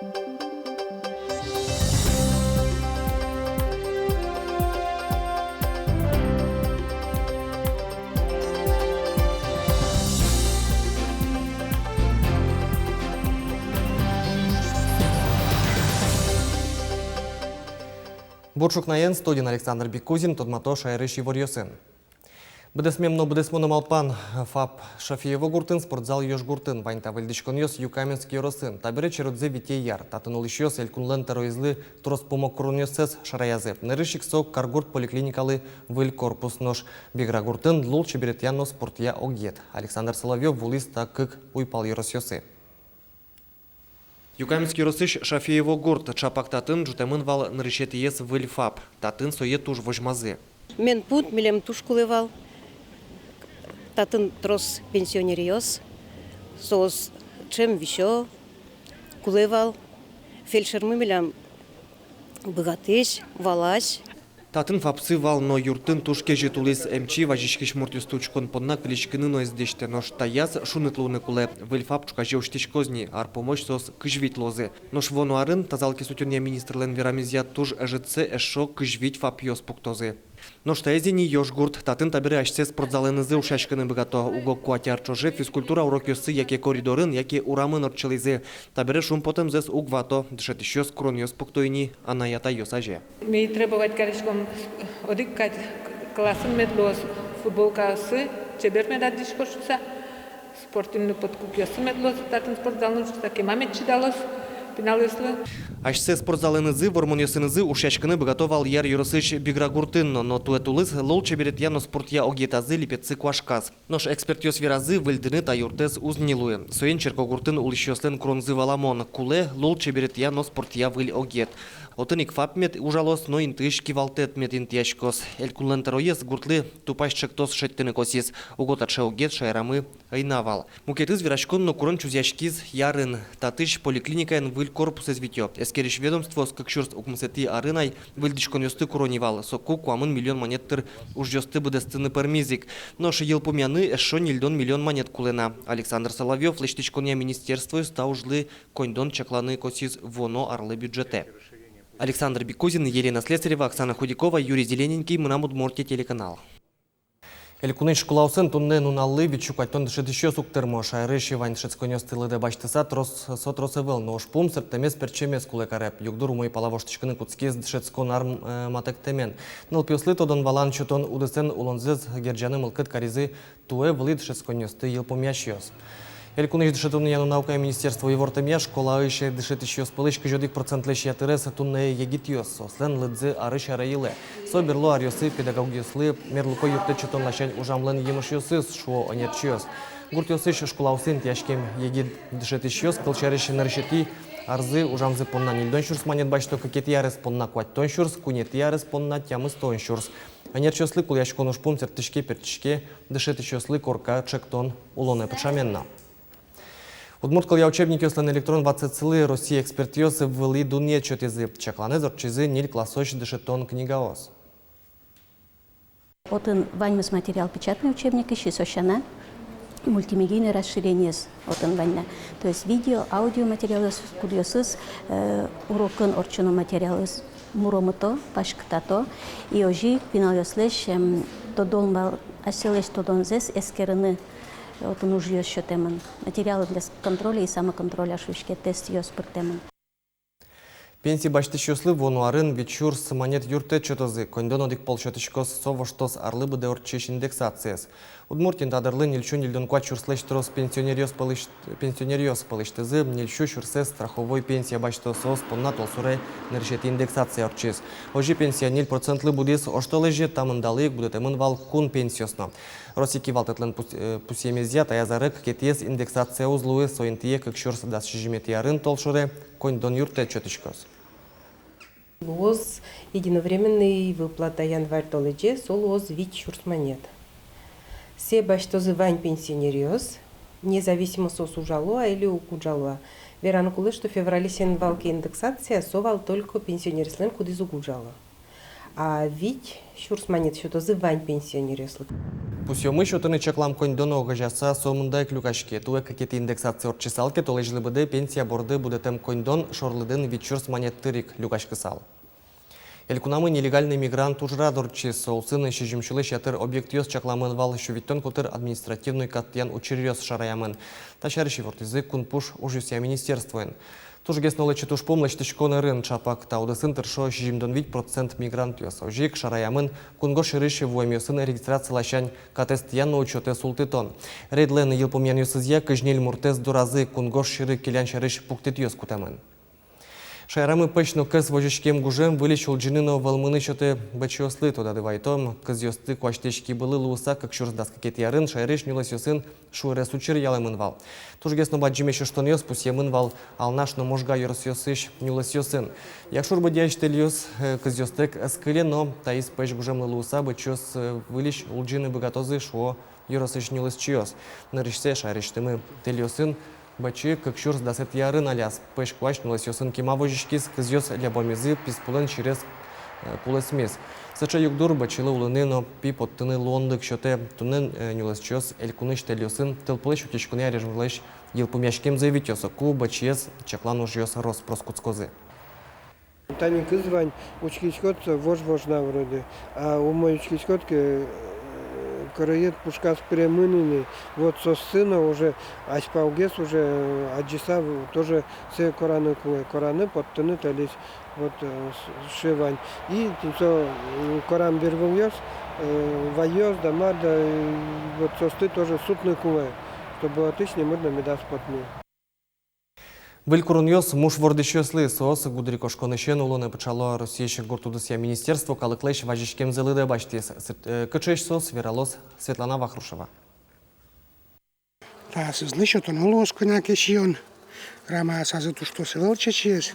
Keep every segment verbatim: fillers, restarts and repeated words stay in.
Бур ӵукнаен, студиын Александр Бекузин, тодмато шаерысь иворъёсын. Быдэсмем но быдэсмоно малпан: ФАП Шафиево гуртын, спортзал Ёжгуртын. Вань та выльдӥськонъёс Юкаменск ёросын. Табере черодзэ витетӥ ар. Татын улӥсьёс элькунлэн тӧроезлы трос пумо куронъёссэс шараязы. Нырысь ик со каргурт поликлиникалы выль корпус, нош Бигра гуртын лулчеберетъя но спортъя огъет. Александр Соловьёв вуылӥз та кык уйпал ёросъёсы. Юкаменск ёросысь Шафиево гурт. Ӵапак татын ӝутэмын вал нырысетӥез выль ФАП. Татын сое туж возьмазы. Медпункт милем туж кулэ вал. Татын трос пенсионеръёс, соос ӵем висё, кулэ вал. Фельдшермы милям быгатӥсь, валась. Татын ФАПсы вал, но юртын туж кезьыт улӥз. Эмчи вазиськись муртъёсты учкон понна кылиськыны но ӧз дӥсьты. Нош таяз шуныт луыны кулэ. Выль ФАП ӵуказе усьтӥськоз ни, ар пумозь соос кызь вить луозы. Нош вуоно арын, тазалыкез утёнъя министрлэн верамезъя, туж ӧжытсэ эшшо кызь вить ФАПъёс пуктозы. Нош таиз ини Ёжгурт. Татын табере асьсэ спортзалэнызы ушъяськыны быгато. Уго куать ар ӵоже физкультура урокъёссы яке коридорын, яке урамын ортчылӥзы. Табере шумпотэмзэс уг вато. Дышетӥсьёс куронъёс пукто ини анай-атайёс азе. Ми требовать кариськом, одӥг кадь классын мед луоз футболкаосы, чебер мед адӟисько шуыса, спортивный подковаоссы мед луозы татын спортзалын шуыса, кема мед чидалоз пиналъёслы. Асьсэ спортзалэнызы, вормонъёсынызы ушъяськыны быгато вал Яр ёросысь Бигра гуртын но, но туэ тулыс лулчеберетъя но спортъя огъетазы липетсы куашказ. Нош экспертъёс веразы, выльдыны та юртэз уз ни луы. Соин черкогуртын улӥсьёслэн куронзы валамон: кулэ лулчеберетъя но спортъя выль огъет. Отын ик ФАП мед ужалоз, но интыысь кивалтэт мед интыяськоз. Элькунлэн тӧроез гуртлы тупась чектос шедьтыны косӥз. Уго таӵе огъет шаерамы ӧй на вал. Мукетыз вераськон но курон чузъяськиз Ярын. Татысь поликлиникаен выль корпусэз витё. Эскерись ведомствоос кык сюрс укмысэтӥ арын ай выльдӥськонъёсты куро ни вал. Соку куамын миллион манет тыр ужъёсты быдэстыны пӧрмиз ик. Нош йылпумъяны эшшо ньыльдон миллион манет кулэ на. Александр Соловьёв лэсьтӥськонъя министерствоез та ужлы коньдон чакланы косӥз вуоно арлы бюджетэ. Александр Бекузин, Елена Слесарева, Оксана Худякова, Юрий Зелененький, «Мынам Удмуртие» телеканал. Элькунысь школаосын туннэ нуналлы вить сю куатьтон дышетӥсьёс уг тырмо. Шаерысь вань дышетсконъёсты лыдэ басьтыса, трос, со трос ӧвӧл, но ужпум сэрттэмез-пертчемез кулэ каре. Югдур умой пала воштӥськыны кутскиз дышетскон ар, э, матэктэмын. Нылпиослы тодон-валан сётон удысэн улонзэс герӟаны мылкыд каризы туэ вылӥ дышетсконъёсты йылпумъясьёс. Элькунысь дышетонъя но наукая министерство ивортэмъя, школаысь дышетӥсьёс пӧлысь кызь одӥг процентлэсь ятырез туннэ егитъёс. Соослэн лыдзы арысь аре йылэ. Со берло аръёсы педагогъёслы мерлыко юрттэт сётон ласянь ужамлэн емышъёсыз, шуо ӧнерчиос. Гуртъёсысь школаосын интыяськем егит дышетӥсьёс, кылсярысь, нырысетӥ арзы ужамзы понна ньыльдон сюрс манет басьто, кыкетӥ арез понна куатьтон сюрс, куинетӥ арез понна тямыстон сюрс. Ӧнерчиослы кулэяськон ужпум сэрттӥське-пертчиське дышетӥсьёслы корка чектон улонэ пыӵамен но. Удмурт кылъя учебникъёслэн электрон ватсэтсылы Россия экспертъёс вылӥ дунъет сётӥзы. Чакланэз ортчизы ньыль классозь дышетон книгаос. Отын ваньмыз материал печатный учебникысь, со сяна мультимедийный расширениез отын вань на. То есть видео, аудио материалъёс, кудъёсыз, э, урокын ортчоно материалъёс муромыто, паськытато. И озьы ик пиналъёслэсь, эм, тодон вал, асьсэлэсь тодонзэс эскерыны, э, отын ужъёс сётэмын. Материалы для с-, контроля и самоконтроля шуиське, тестъёс пыртэмын. Пенси басьтӥсьёслы вуоно арын вить сюрс манет юрттэт сётозы. Коньдон одӥг пол сётӥськоз, со воштоз арлы быдэ ортчись индексациез. Удмуртиын та дырлы ньыль сю ньыльдон куать сюрслэсь трос пенсионеръёс пӧлысь-, пенсионеръёс пӧлысьтызы ньыль сю сюрсэз страховой пенсия басьто, соос понна толсуре нырысетӥ индексация ортчиз. Озьы пенсия ньыль процентлы будӥз. Оштолэзе та мындалы ик будэтэмын вал кун пенсиос но. Россия кивалтэтлэн пус-, э, пусъемезъя, таяз аре кыкетӥез индексация уз луы, со интые кык сюрс дас сизьыметӥ арын толшоре коньдон юрттэт сётӥськоз. Луоз единовременный выплата январь толэзе, со луоз вить сюрс манет. Сое басьтозы вань пенсионеръёс, независимо, соос ужало-а или уг ужало-а. Вераны кулэ, что февральысен вал ке индексация, со вал только пенсионеръёслэн, кудӥз уг ужало. А вить сюрс манет сётозы вань пенсионеръёслы. Пусъёмы, сётыны чаклам коньдон огазеяса со мында ик люкаське. Туэ кыкетӥ индексация ортчысал ке, толэзьлы быдэ пенсия борды будэтэм коньдон шорлыдын вить сюрс манет тыр ик люкаськысал. Элькунамы нелегальный мигрант ужрад ортчиз. Со улсын сизьым сюлэсь ятыр объектъёс чакламын вал, сю витьтон котыр административной кат тӥян учыръёс шараямын. Та сярысь ивортӥзы кунпуш ужъёсъя министерствоын. Тужгес но лэчыт ужпум лэсьтӥськон ӧрын. Чапак та удысын тыршо сизьымдон вить процент мигрантъёс. Озьы ик шараямын кунгож сьӧрысь вуэмъёсын регистрация ласянь катэз тӥян но учётэ султытон. Рейдлэн йылпумъянъёсызъя, кызь ньыль муртэз доразы кунгож сьӧры келян сярысь пуктытъёс кутэмын. Шаерамы пӧсь но кӧс возиськем гужем выльысь улӟыны но вӧлмыны сётэ бӧчъёслы. Тодады вайытом, кызъёсты куасьтӥсь кибылы луыса кык сюрс дас кыкетӥ арын шаерысь нюлэсъёсын шуэрес учыр ялэмын вал. Тужгес но бадӟымесь ыштонъёс пусъемын вал Алнаш но Можга ёросъёсысь нюлэсъёсын. Якшур-Бӧдьяысь тэльёс, э, кызъёстэк ӧз кыле но, таиз пӧсь гужемлы луыса бӧчъёс, э, выльысь улӟыны быгатозы, шуо ёросысь нюлэсчиос. Нырысьсэ шаерысьтымы тэльёсын бӧчы кык сюрс дасэтӥ арын аляз. Пӧсь куазь нюлэсъёсын кема возиськиз, кызъёс лябомизы, писпулэн сирез, э, кулэсмиз. Сыӵе югдур бӧчылы улыны но пи поттыны луонлык сётэ. Туннэ, э, нюлэсчиос элькунысь тэльёсын тылпулэсь утиськонъя режимлэсь йылпумъяськемзэ витё. Соку бӧчыез чаклан ужъёс рос-прос кутскозы. Тани кыз вань, учкиськод со вож-вож на вроде, а умой учкиськод ке, э, кӧрыед пушказ пыремын ини, вот соссы но уже азьпалгес уже, э, адӟыса в-, тоже сое кораны кулэ, кораны, поттыны тэльысь, вот, э, с-, сыӵе вань. И тӥни со, м, корам бервылъёс, э, вайёс да мар да, э, вот соосты тоже сутны кулэ, чтобы отысь номыр но медаз потны. Выль куронъёс муш вордӥсьёслы. Соос гудырикошконысен улонэ пыӵало. Россиысь гурт удысъя министерство калыклэсь вазиськемзэ лыдэ басьтӥз. Сыт-, э, кыӵеесь соос, вералоз Светлана Вахрушева. Та асьсэлы сётоно луоз кӧня ке сиён. Рамаосазы туж трос ӧвӧл чечыез.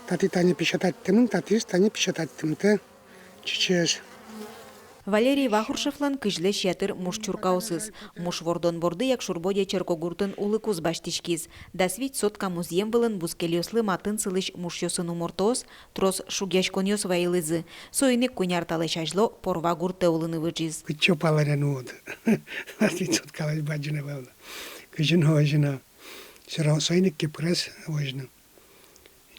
Татӥ тани печататьтэмын, татӥез тани печататьтымтэ. Чечыез. Валерий Вахрушевлэн кызьлэсь ятыр муш чуркаосыз. Муш вордон борды Якшур-Бӧдья черкогуртын улыкуз басьтӥськиз. Дас вить сотка музъем вылын бускельёслы матын сылӥсь мушъёсын умортоос трос шугъяськонъёс вайылӥзы. Соин ик куинь ар талэсь азьло Порва гуртэ улыны выжиз. Кытчы палэнэ нуод? Дас вить соткалэсь бадӟым ӧвӧл. Кызьы но, озьы но. Всё равно соин ик кепырес возьыны.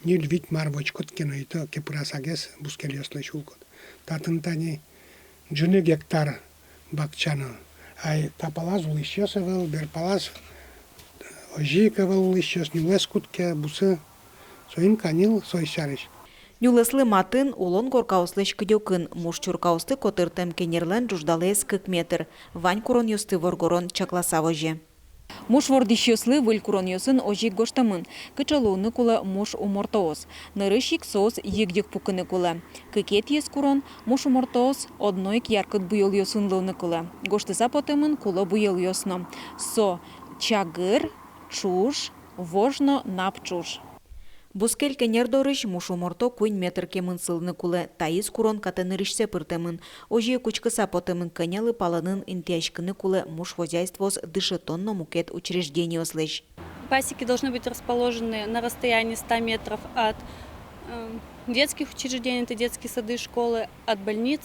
Ньыль-вить мар возиськод ке но, и то кепырасагес бускельёслэсь улӥськод. Татын тани ӝыны гектар бакча но. Ай, та палаз улӥсьёс ӧвӧл, бер палаз озьы ик ӧвӧл улӥсьёс, нюлэс кутске, бусы. Соин каньыл со сярысь. Нюлэслы матын улон коркаослэсь кыдёкын. Муш чуркаосты котыртэм кенерлэн ӝуждалаез кык метр. Вань куронъёсты воргорон чакласа возе. Муш вордӥсьёслы выль куронъёсын озьы ик гожтэмын, кыӵе луыны кулэ муш умортоос. Нырысь ик соос йыг-йыг пукыны кулэ. Кыкетӥез курон: муш умортоос одно ик яркыт буёлъёсын луыны кулэ. Гожтыса потэмын кулэ буёлъёс но. Со чагыр, ӵуж, вож но нап ӵуж. Бускель кенер дорысь муш уморто куинь метр кемын сылыны кулэ. Таиз курон катэ нырысьсэ пыртэмын. Озьы ик учкыса потэмын, кӧнялы палэнын интыяськыны кулэ муш хозяйствоос дышетон но мукет учреждениослэсь. Пасеки должны быть расположены на расстоянии ста метров от, э, детских учреждений, это детские сады, школы, от больниц,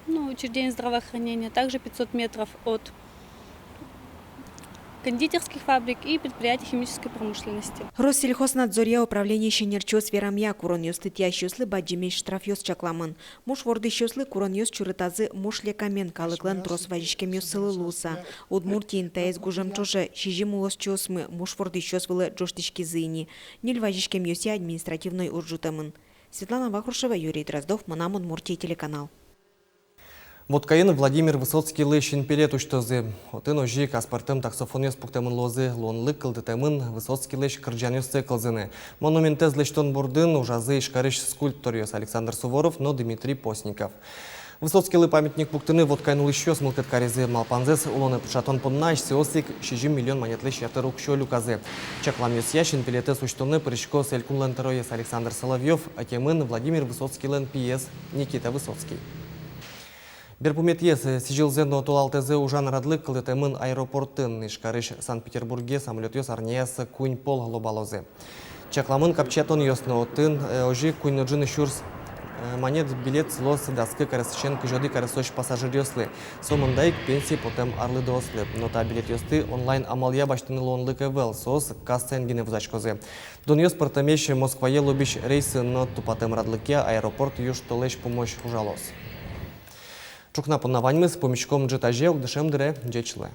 ну, учреждений здравоохранения, также пятьсот метров от кондитерских фабрик и предприятий химической промышленности. Россельхознадзоръя управлениысь ӧнерчиос верамъя, куронъёсты тӥясьёслы бадӟымесь штрафъёс чакламын. Муш вордӥсьёслы куронъёс чурытазы муш лекамен, калыклэн трос вазиськемъёссылы луыса. Удмуртиын таиз гужем ӵоже сизьым улосчиосмы муш вордӥсьёс вылэ ӝожтӥськизы ини. Ньыль вазиськемъёсъя административной уж ӝутэмын. Светлана Вахрушева, Юрий Дроздов, «Мынам Удмуртие» телеканал. Воткаын Владимир Высоцкийлы синпелет усьтозы. Отын озьы ик аспӧртэм таксофонъёс пуктэмын луозы. Луонлык кылдытэмын Высоцкийлэсь кырӟанъёссэ кылзыны. Монументэз лэсьтон бордын ужазы Ижкарысь скульпторъёс Александр Суворов но Дмитрий Постников. Высоцкийлы памятник пуктыны Воткаын улӥсьёс мылкыд каризы. Малпанзэс улонэ пыӵатон понна асьсэос ик сизьым миллион манетлэсь ятыр уксё люказы. Чакламъёсъя, синпелетэз усьтонэ пыриськоз элькунлэн тӧроез Александр Соловьёв, ӧтемын Владимир Высоцкийлэн пиез Никита Высоцкий. Берпуметӥез сӥзьылзэ но толалтэ ужан радлык кылдытэмын аэропортын. Ижкарысь Санкт-Петербурге самолётъёс арняяз куинь пол лобалозы. Чакламын капчиятонъёс но. Отын, э, озьы куинь но ӝыны сюрс Э, манет билет сылоз дас кык аресысен кызь одӥг аресозь пассажиръёслы. Со мында ик пенсие потэм арлыдоослы. Но та билетъёсты онлайн амалъя басьтыны луонлык ӧвӧл, соос кассаен гинэ вузаськозы. Дунъёс пӧртэмесь Москвае лобись рейсын но тупатэм радлыкъя аэропорт южтолэзь пумозь ужалоз. Ӵукна понна ваньмыз, пумиськом ӝытазе укмыс дыре. Ӟеч луэ.